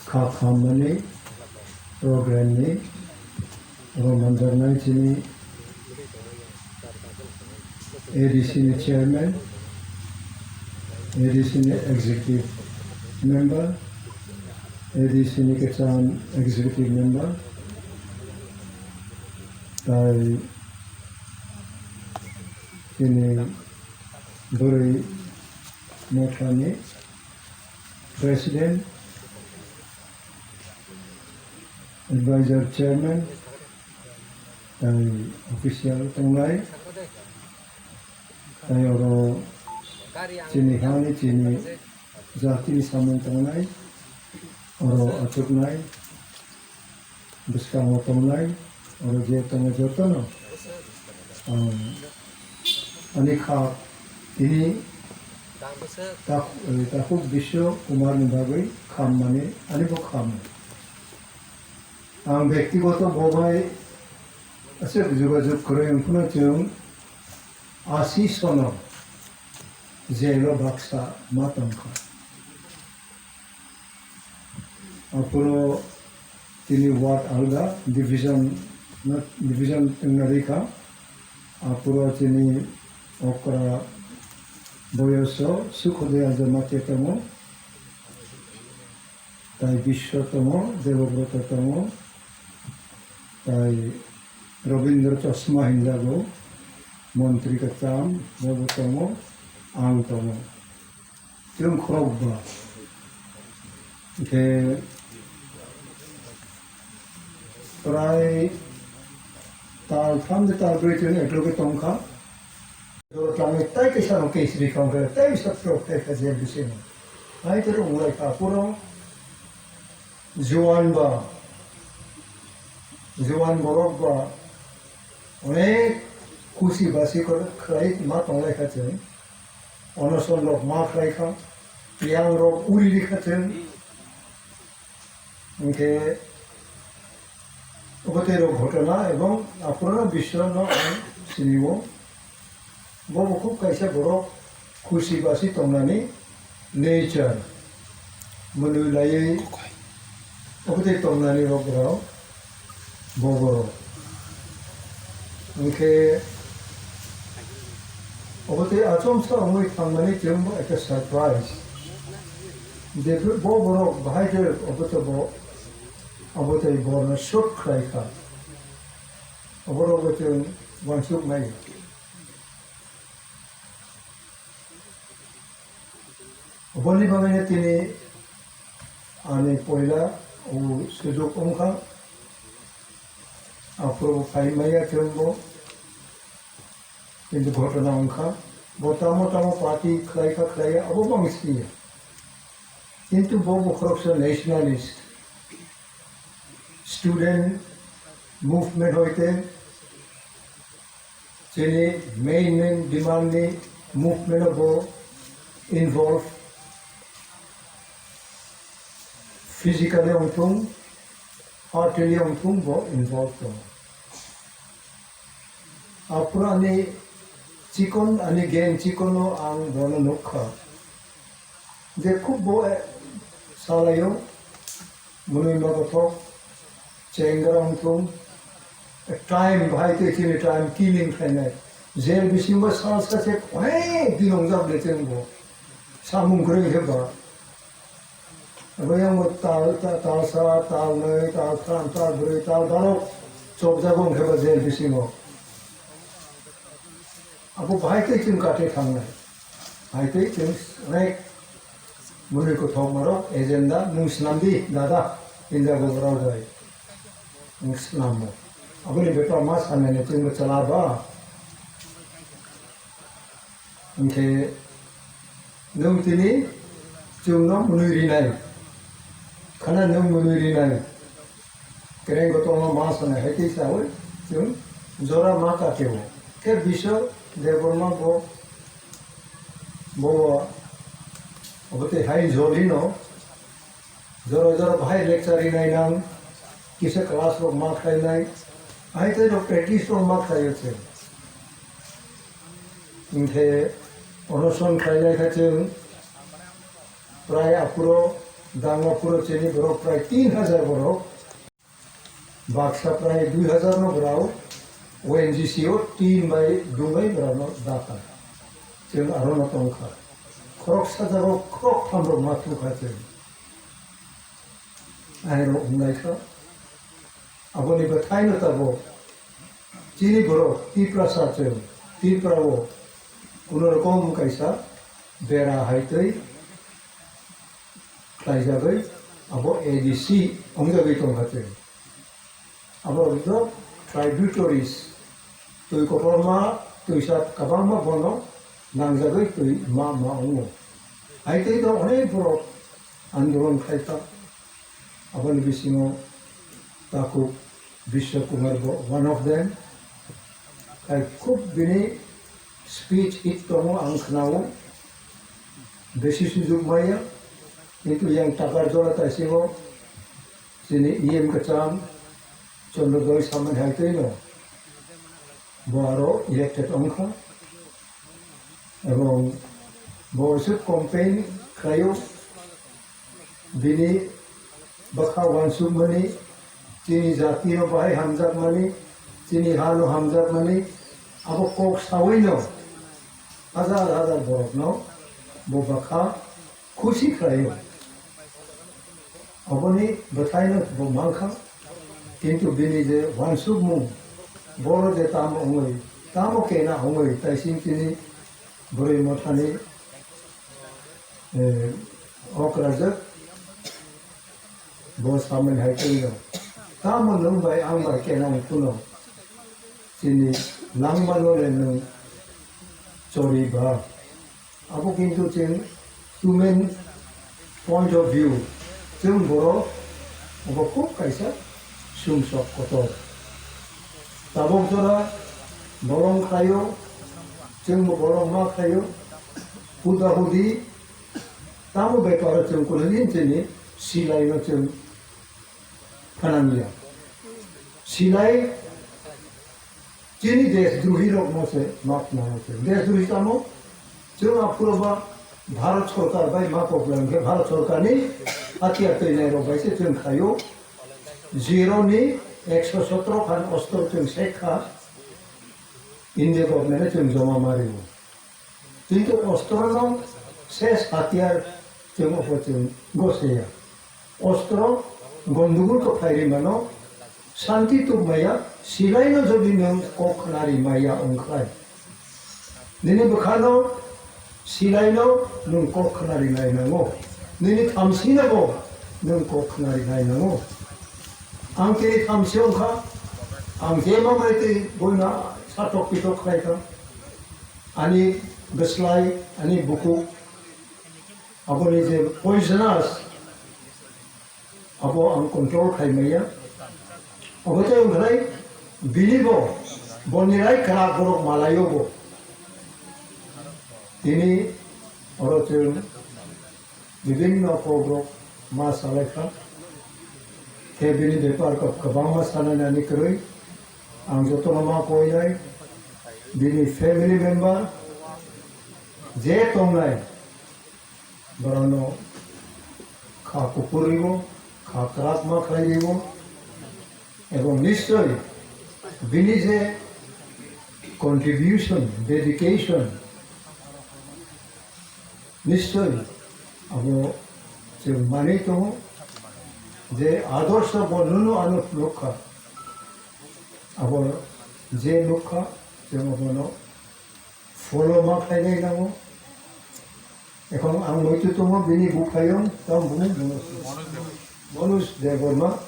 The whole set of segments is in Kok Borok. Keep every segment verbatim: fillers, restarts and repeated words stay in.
Kha khammani program ni oro manjaknai chini A D C ni chairman, A D C ni executive member, A D C ni kwcham executive member, tai chini bwrwi mothani president, advisor, chairman, tai official tongnai, tai oro chini hani chini jatini samung tongnai, oro achuknai, bwskango tongnai, oro je tongo jotono ang ani kha tini tak-, eh, takhuk Biswa Kumar ni bagwi khammani ani bo khamu. Ang bektigoto bo bai aswk jogajog kwrwi wngphano chwng asi sono jail o baksa ma tongkha. Aphuru chini ward alga, division, division wngna rikha. Aphuru chini okra boyoso Sukhodoy Ajamati tongo, tai Biswa tongo, Debabrata tongo, tai Robindra Chosma hinjago, montri kwcham, bobo tongo, ang tongo. Chwng khorokba. Hwnkhe prai tal tham de tal brwi chwng ekloge tongkha. Doro tangwi tai kaisa rok case rikha hwnkhe tai bisa proof khaikha jail bisingo. Hai tei rok wnglaikha aphuru juan ba, juan borok ba onek khusi basi khlai ma tonglaikha chwng. Onoson rok ma khlai kha, yang rok uri ri kha chwng. Hwnkhe obo tei rok ghotona ebong aphuru no Biswa no ang sini o. Bo bo khub kaisa borok khusi basi tongnani nature. Mwnwi laiwi obo tei tongnani rok rao bo borok. Hwnkhe obo tei achomsa wngwi thangmani chwng bo ekta surprise. Je bo borok bahai khe obo tei bo, obo tei borno shoot khlai kha. Obo rok bo chwng uansuk nai. Oboni bagwino tini ani poila o sujuk wngkha, aphuru phai maya chwngbo, kintu ghotona wngkha, bo tamo tamo party khlai kha khlai ya, abo bo ang siya, kintu bo bo khoroksa nationalist, student movement hoite, chini main main demand ni movement o bo involve, physically wngthung, heartily wngthung bo involve tongo. Aphuru ani chikon, ani gang chikon no ang bono nukha je khub bo, eh, salaio. Mwnwi ma kothok, chengra wngthung, time bahai tei chini time killing khlainai. Jail bisingo sal sa se onek din wngjak de chwng bo. Samung kwrwi khe ba. Abo yang bo tal, ta-, tal sa, tal nwi, tal tham, tal brwi, tal barok chopjago wngkhe ba jail bisingo. Abo bahai tei chwng kate thangnai. Hai tei chwng onek mwnwi kothok marok agenda nwng swnam di dada hinjago borok bai. Nwng swnamo. Aboni bepar ma sanani chwngbo chwla ba. Hwnkhe nwng tini chwngno mwnwi rinai. Khana nwng mwnwi rinai. Kereng kotorma ma sanai hai tei saui chwng jora ma katio. Khe Biswa Debbarma bo, bo obo tei hai jolino jora jora bahai lecture rinai nang, kisa class rok ma khlainai, hai tei rok practice rok ma khlaio chwng. Hwnkhe onoson khlainai kha chwng. Prai aphuru Dangma phuro chini borok prai tin hajar borok. Baksa prai dui hajar no borok O N G C o tin bai dungbai borok no data. Chwng aro no tongkha. Khoroksa jago khorok tham rok ma thukha chwng. Aino wngnai kha. Aboni bwthaino tabuk chini borok Tiprasa chwng, Tripura o kuno rokom kaisa bera hai twi khlaijagwi abo A D C wngjagwi tongkha chwng. Abo rok tributaries, twi kotorma, twisa kwbangma bono nangjagwi twi ma ma wngo. Hai twi to onek borok andolon khlaikha. Aboni bisingo takhuk Biswa Kumar bo one of them. Hai khub bini speech hit tongo ang khnao. Besi sujuk maya. Kintu yang takar jora taisingo chini E M kwcham Chandra Doi samani hai twi no. Bo aro elected wngkha. Ebong bo se campaign khlaio, bini bwkha uansukmani, chini jatino bahai hamjakmani, chini hano hamjakmani, abo kok sawino hajar hajar borokno bo bwkha khusi khlaio. Aboni bwthaino bo mankha, kintu bini je uansukmung, boro je tamo wngwi, tamo kena wngwi, taising chini bwrwi mothani, eh, okrajak, bo samani hai tongwi rw. Tamo nwng bai ang bai kena wng phano chini langmano le nwng chori ba. Abo kintu chwng human point of view, chwng borok abo khub kaisa sumsok kotor. Tabok jora bolong khlaio, chwngbo bolong ma khlaio, huda hudi tamo beparo chwng kunui din chini silaino chwng phanangya. Silai chini desdrohi rokno se map nango se. Desdrohi tamo chwng aphuru ba Bharat Sorkar bai map oklai hwnkhe Bharat Sorkarni hatiyar twinai rok bai se chwng khaio. Zero ni ekso sotro khan ostro chwng sekha India government chwng joma mario. Kintu ostro no ses hatiyar chwng obo chwng goseya. Ostro gondogul kok khlai rimano santi tubmaya, silaino jodi nwng kok khna rimaya wngkhlai. Nini bwkhano silaino nwng kok khna rinai nango. Nini thamsino bo nwng kok khna rinai nango. Ang tini thamsi wngkha, ang je mamrai twi boina satok pitok khlai kha. Ani bwslai, ani bukhuk, aboni je poisonous, abo ang control khai maya. Abo tei wngkhlai bini bo, boni rai kwrak borok malaio bo. Tini oro chwng bibinno kokrok ma salai kha. Khe bini bepar kok kwbangma sanani ani kwrwi. Ang jotono ma koinai, bini family member je tongnai, borokno kha kuphur riwo, kha kwrak ma khlai riwo, ebong nischoi bini je contribution, dedication, nischoi abo chwng manwi tongo je adorsho bo nuno ano phunukha. Abo je nukha, chwng abono follow ma khlainai nango. Ekhon ang muitu tongo, bini buphayung, tamo buno Manoj Debbarma.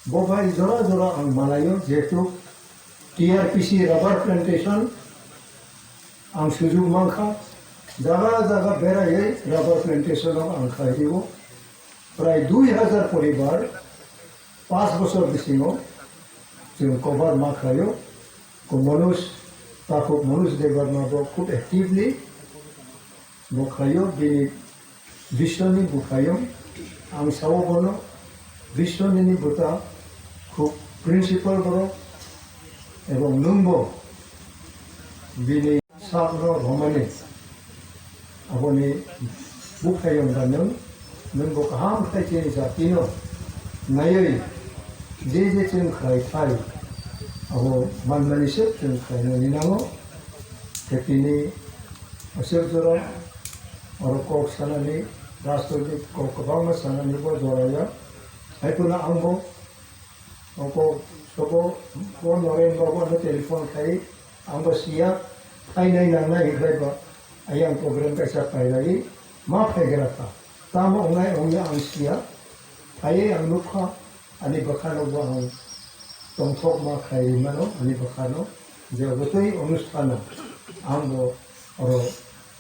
Bo bai jora jora ang malaio, jehetu T R P C rubber plantation ang sujuk mankha, jaga jaga beraiwi rubber plantation o ang khlai rio. Prai dui hajar poribar pas bochor bisingo chwng cover ma khlaio. Ko Manoj, takhuk Manoj Debbarma bo khub actively bo khlaio, bini Biswani buphayung, ang sao bono, Biswani ni bwta khub principle borok, ebong nwngbo bini sakno romani, aboni buphayung ba nwng Nwng bo kaham khlai chini jatino naiwi je je chwng khlai thai, abo manmani se chwng khlainani nango. Khe tini aswk jora oro kok sanani, rajnoitik kok kwbangma sanani bo joraya. Haiphano ang bo Oko sobo bo Noren babu ano telephone khai, ang bo siya, phainai nangnai hinkhai ba, ayang program kaisa pailai, ma phaigra kha. Tamo ongnai ongya ang siya, phaiwi ang nukha, ani bwkhano bo ang tongthok ma khai rimano, ani bwkhano, je bwtwi onusthano, ang bo oro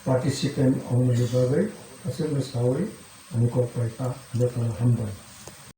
participant ongmani bagwi, aswkno sawi, ani kok pai kha, jotono hambai.